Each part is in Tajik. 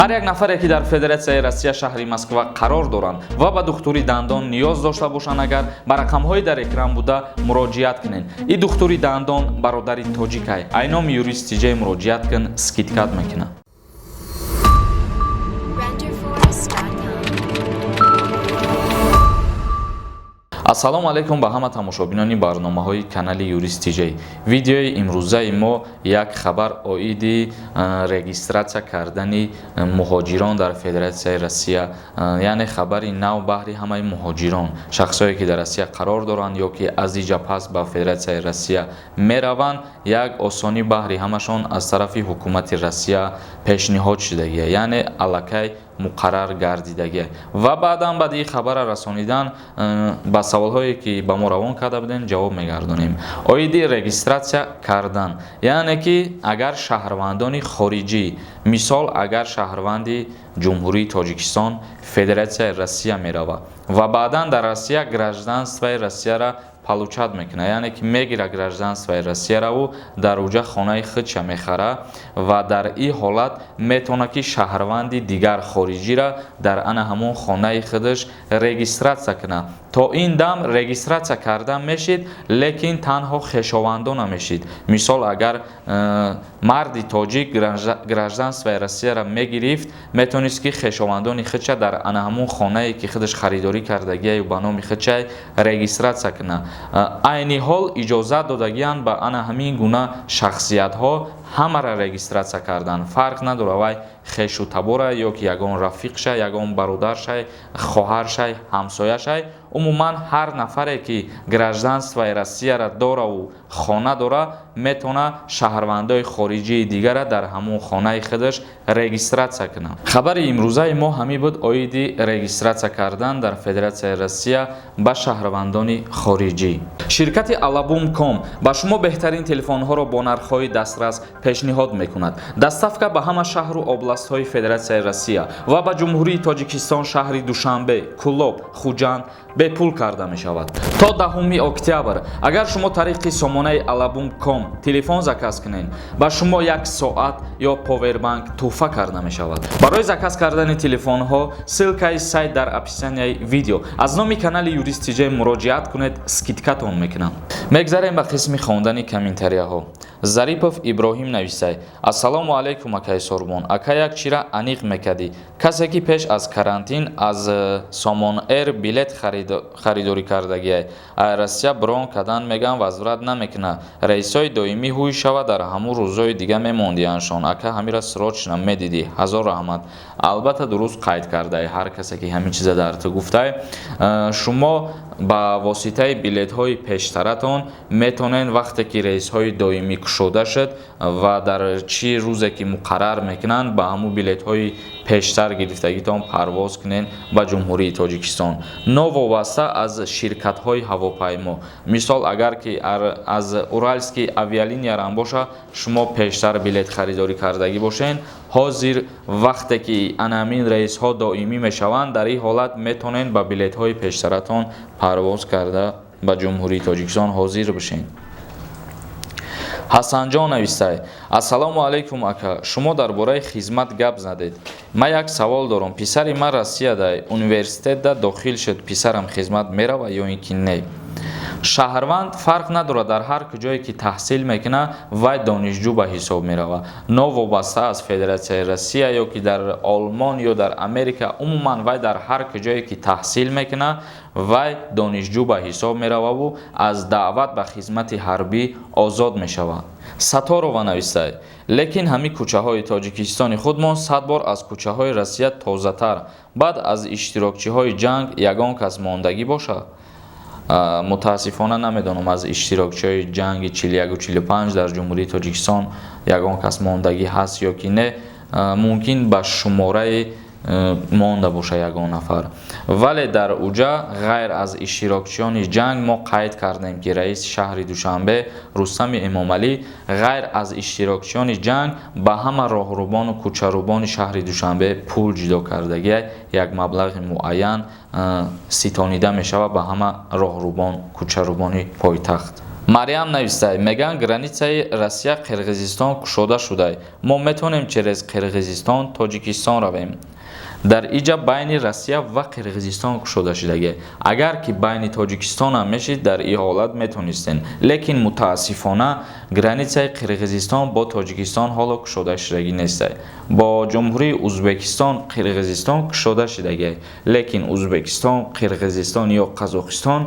Ҳар як нафаре, ки дар Федератсияи Россия, шаҳри Москва қарор доранд ва ба духтури дандон ниёз дошта бошанд, агар ба рақамҳои дар экран буда муроҷиат кунед. И духтури дандон бародари тоҷикай. Ай номи Юрист Тиҷай муроҷиат кун, скидка т мекунад. Renderforest.com. Ассалому алайкум ба ҳама тамошобинони барномаҳои канали Юрист Тиҷай. Видеои имрӯзаи мо як хабар оиди регистратсия кардани муҳоҷирон дар Федератсияи Россия, яъне хабари нав баҳри ҳамаи муҳоҷирон, шахсое, ки дар Россия қарор доранд ё ки аз иҷа пас ба Федератсияи Россия мераванд. Як осонӣ баҳри ҳамашон аз тарафи ҳукумати Россия пешниҳод шудагия, яъне аллакай муқаррар гардидагия. Ва баъдан, баъди ин хабара расонидан, ба саволҳое, ки ба мо равон карда будем, ҷавоб мегардонем. Оиди регистратсия кардан, яъне ки агар шаҳрвандони хориҷӣ, мисол, агар шаҳрванди Ҷумҳурии Тоҷикистон Федератсияи Россия меравад ва баъдан дар Россия гражданство и Россияра получать мекунад, яъне ки мегира гражданство и Россияраву дар уҷа хонаи худша мехара ва дар ин ҳолат метавонад, ки шаҳрванди дигар хориҷира дар ана ҳамон хонаи худаш регистратсия кунад. То ин дам регистратсия карда мешид, лекин танҳо хешовандона мешид. Мисол, агар марди тоҷик гражданство и Россияра мегирифт, метавонист, ки хешовандони худша дар ана ҳамон хонае, ки худаш харидорӣ кардагияю ба номи худшай, регистратсия кунад. Айни ҳол иҷозат додагиянд ба ана ҳамин гуна шахсиятҳо ҳамаро регистратсия кардан, фарқ надорад вай хешу табора ё ки ягон рафиқша, ягон бародаршай, хоҳаршай, ҳамсояшай. Умуман, ҳар нафаре, ки гражданство и Россияра дораву хона дора, метавонад шаҳрвандои хориҷии дигара дар ҳамон хонаи худаш регистратсия кунад. Хабари имрӯзаи мо ҳамин буд оиди регистратсия кардан дар Федератсияи Россия ба шаҳрвандони хориҷӣ. Ширкати Алабум ком ба шумо беҳтарин телефонҳоро бо нархҳои дастрас пешниҳод мекунад. Доставка ба ҳама шаҳру областҳои Федератсияи Россия ва ба Ҷумҳурии Тоҷикистон, шаҳри Душанбе, Кӯлоб, Хуҷанд бепул карда мешавад. То 10 октябр, агар шумо тариқи сомонаи Алабум ком телефон заказ кунед, ба шумо як соат ё повербанк тӯҳфа карда мешавад. Барои заказ кардани телефонҳо ссылка и сайт дар описания и видео. Аз номи канали Юрист Тиҷай муроҷиат кунед, скидка тон мекунам. Мегзарем ба қисми хондани комментарияҳо. Зарипов Иброҳим нависай: «Ассалому алайкум, акаи Сорбон. Ака, як чира аниқ мекардӣ. Касе, ки пеш аз карантин аз Сомон Эйр билет харидорӣ кардагиай, ай Россия брон кардан меган, возврат намекунад. Рейсҳои доимӣ ҳуй шава, дар ҳамун рӯзҳои дига мемондияншон. Ака, ҳамира срочно медидӣ, ҳазор раҳмат». Албатта, дуруст қайд кардай. Ҳар касе, ки ҳамин чиза дар ту гуфтай, шумо ба воситаи билетҳои пештаратон метавонед, вақте ки рейсҳои доимӣ кушода шуд ва дар чӣ рӯзе ки муқаррар мекунанд, ба ҳамун билетҳои пештар гирифтагитон парвоз кунед ба Ҷумҳурии Тоҷикистон, новобаста аз ширкатҳои ҳавопаймо. Мисол, агар ки аз Уральский авиалиния рам боша, шумо пештар билет харидорӣ кардагӣ бошед, ҳозир вақте ки анамин рейсҳо доимӣ мешаванд, дар ин ҳолат метавонед ба билетҳои пештаратон парвоз карда ба Ҷумҳурии Тоҷикистон ҳозир бишед. Ҳасанҷон навистай: «Ассалому алайкум, ака. Шумо дар бораи хизмат гап задед, ман як савол дорам. Писари ман Россияда университетда дохил шуд. Писарам хизмат мерава ё ин ки не?» Шаҳрванд фарқ надорад, дар ҳар куҷое ки таҳсил мекунад, вай донишҷӯ ба ҳисоб меравад, новобаста аз Федератсияи Россия ё ки дар Олмон ё дар Америка. Умуман, вай дар ҳар куҷое ки таҳсил мекунад, вай донишҷӯ ба ҳисоб мерававу аз даъват ба хизмати ҳарбӣ озод мешавад. Саторова навистай: «Лекин ҳамин кӯчаҳои Тоҷикистони худмон 100 бор аз кӯчаҳои Россия тозатар. Баъд аз иштирокчиҳои ҷанг ягон кас мондагӣ бошад?» Мутаассифона, намедонам, аз иштирокчиҳои ҷанги 41-45 дар Ҷумҳурии Тоҷикистон ягон кас мондагӣ ҳаст ё ки не. Мумкин, ба шумораи монда боша ягон нафар, вале дар уҷа ғайр аз иштирокчиёни ҷанг, мо қайд кардем, ки раиси шаҳри Душанбе Рустами Эмомалӣ ғайр аз иштирокчиёни ҷанг ба ҳама роҳрубону кӯчарубони шаҳри Душанбе пул ҷудо кардагиай. Як маблағи муайян ситонида мешавад ба ҳама роҳрубон, кӯчарубони пойтахт. Мариам навистай: меган, границаи Россия Қирғизистон кушода шудай, мо метавонем через Қирғизистон Тоҷикистон равем? Дар иҷа байни Россия ва Қирғизистон кушода шудагӣ. Агар ки байни Тоҷикистонам мешид, дар ин ҳолат метонистен, лекин мутаассифона границаи Қирғизистон бо Тоҷикистон ҳоло кушода шудагӣ нестай. Бо Ҷумҳурии Узбекистон, Қирғизистон кушода шудагӣ, лекин Узбекистон, Қирғизистон ё Қазоқистон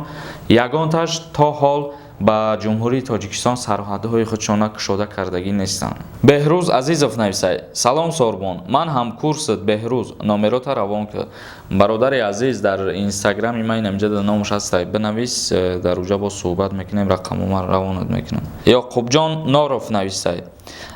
ягонташ то ҳол ба Ҷумҳурии Тоҷикистон сарҳадҳои худшона кушода кардагӣ нестанд. Беҳрӯз Азизов нависай: салом, Сорбон, ман ҳамкурсат Беҳрӯз, номерота равон кар. Бародари азиз, дар инстаграми ман инамҷа номаш ҳастай, бинавис, дар уҷа боз суҳбат мекунем, рақаму ман равонат мекунам. Ёқубҷон Норов нависай: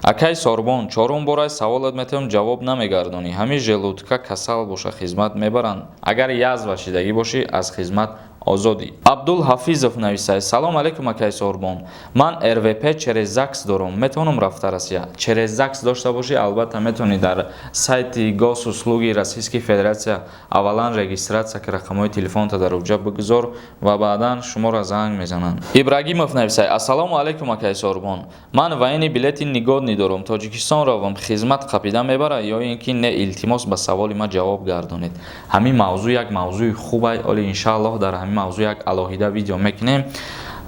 акай Сорбон, чорум бора саволат метавонам, ҷавоб намегардонӣ. Ҳамин желудка касал боша, хизмат мебаранд? Агар язва шидагӣ бошӣ, аз хизмат озодӣ. Абдул Ҳафизов нависай: салом алейкум, акай Сорбон, ман РВП через ЗАГС дорам, метавонам рафта Россия? Через ЗАГС дошта бошӣ, албатта метавонӣ. Дар сайти Госуслуги Российской Федерация аввалан регистрация ки, рақамҳои телефонта дар уҷа бигузор ва баъдан шуморо занг мезананд. Ибрагимов нависай: ассалому алейкум, акай Сорбон, ман военный билети негодный дорам, Тоҷикистон равам, хизмат қапида мебара ё ин ки не? Илтимос, ба саволи ман ҷавоб гардонед. Ҳамин мавзӯъ як мавзӯи хубай, оли иншааллоҳ дар ҳамин мавзӯъ як алоҳида видео мекунем.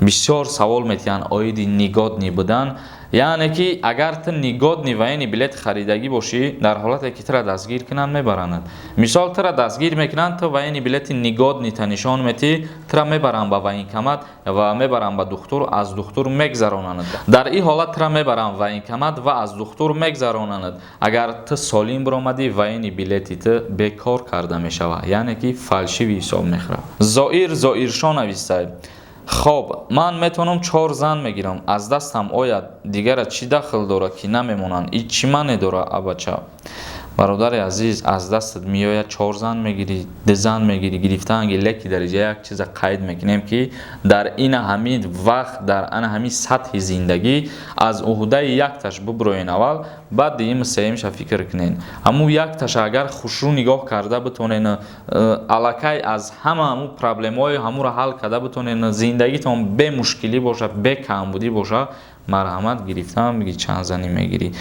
Бисёр савол метиҳанд оиди негодный будан, яъне ки агар ту негодный военный билет харидагӣ бошӣ, дар ҳолате ки тура дастгир кунанд, мебаранад. Мисол, тура дастгир мекунанд, ту военный билети негодныйта нишон метиҳӣ, тура мебаранд ба военкомат ва мебаранд ба духтур, аз духтур мегзаронанд. Дар ин ҳолат тура мебаранд военкомат ва аз духтур мегзаронанд. Агар ту солим биромадӣ, военный билети ту бекор карда мешавад, яъне ки фальшивый ҳисоб мехӯрад. Зоир Зоиршо навистай: хоб, ман метавонам чор зан мегирам, аз дастам ояд, дигара чӣ дахл дорад, ки намемонанд? И чӣ маъне дорад, абача? Бародари азиз, аз дастат меояд, чор зан мегирӣ, ду зан мегирӣ, гирифтаанги, леки дар иҷа як чиза қайд мекунем, ки дар ина ҳамин вақт, дар ана ҳамин сатҳи зиндагӣ аз уҳдаи якташ бубуроен аввал, баъд дуюму сеюмша фикр кунен. Ҳамун якташа агар хушрӯ нигоҳ карда битонен, аллакай аз ҳама ҳамун проблемаҳои ҳамуро ҳал карда битонен, зиндагитон бемушкилӣ боша, бекамбудӣ боша, марҳамат, гирифтан биги, чанд занӣ мегирӣ.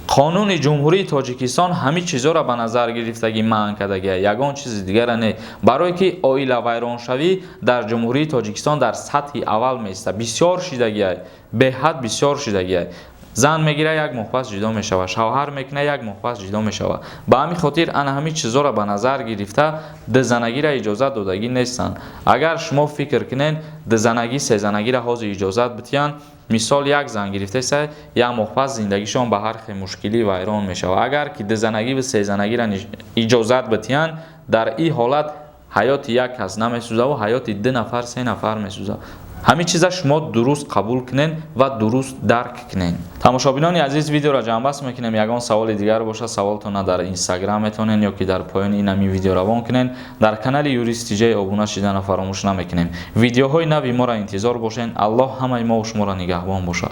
Қонуни Ҷумҳурии Тоҷикистон ҳамин чизҳоро ба назар гирифтагӣ манъ кардагия, ягон чизи дигара не, барое ки оилавайроншавӣ дар Ҷумҳурии Тоҷикистон дар сатҳи аввал меистад. Бисёр шидагиай, беҳад бисёр шидагиай. Зан мегира, як моҳ пас ҷудо мешавад, шавҳар мекуна, як моҳ пас ҷудо мешавад. Ба ҳамин хотир ана ҳамин чизҳоро ба назар гирифта дузанагиро иҷозат додагӣ нестанд. Агар шумо фикр кунед, дузанагӣ, сезанагиро ҳозир иҷозат битиҳанд, мисол, як зан гирифтеса, як моҳ пас зиндагишон ба ҳар хел мушкилӣ вайрон мешавад. Агар ки дузанагӣ ва сезанагиро иҷозат битиҳанд, дар ин ҳолат ҳаёти як кас намесӯзаву ҳаёти ду нафар, се нафар месӯзад. Ҳамин чиза шумо дуруст қабул кунед ва дуруст дарк кунед. Тамошобинони азиз, видеоро ҷамъбаст мекунем. Ягон саволи дигар бошад, саволтона дар инстаграм метавонед ё ки дар поёни ин ҳамин видео равон кунед. Дар канали Юрист Тиҷай обуна шидана фаромӯш намекунем. Видеоҳои нави моро интизор бошед. Аллоҳ ҳамаи мову шуморо нигаҳбон бошад.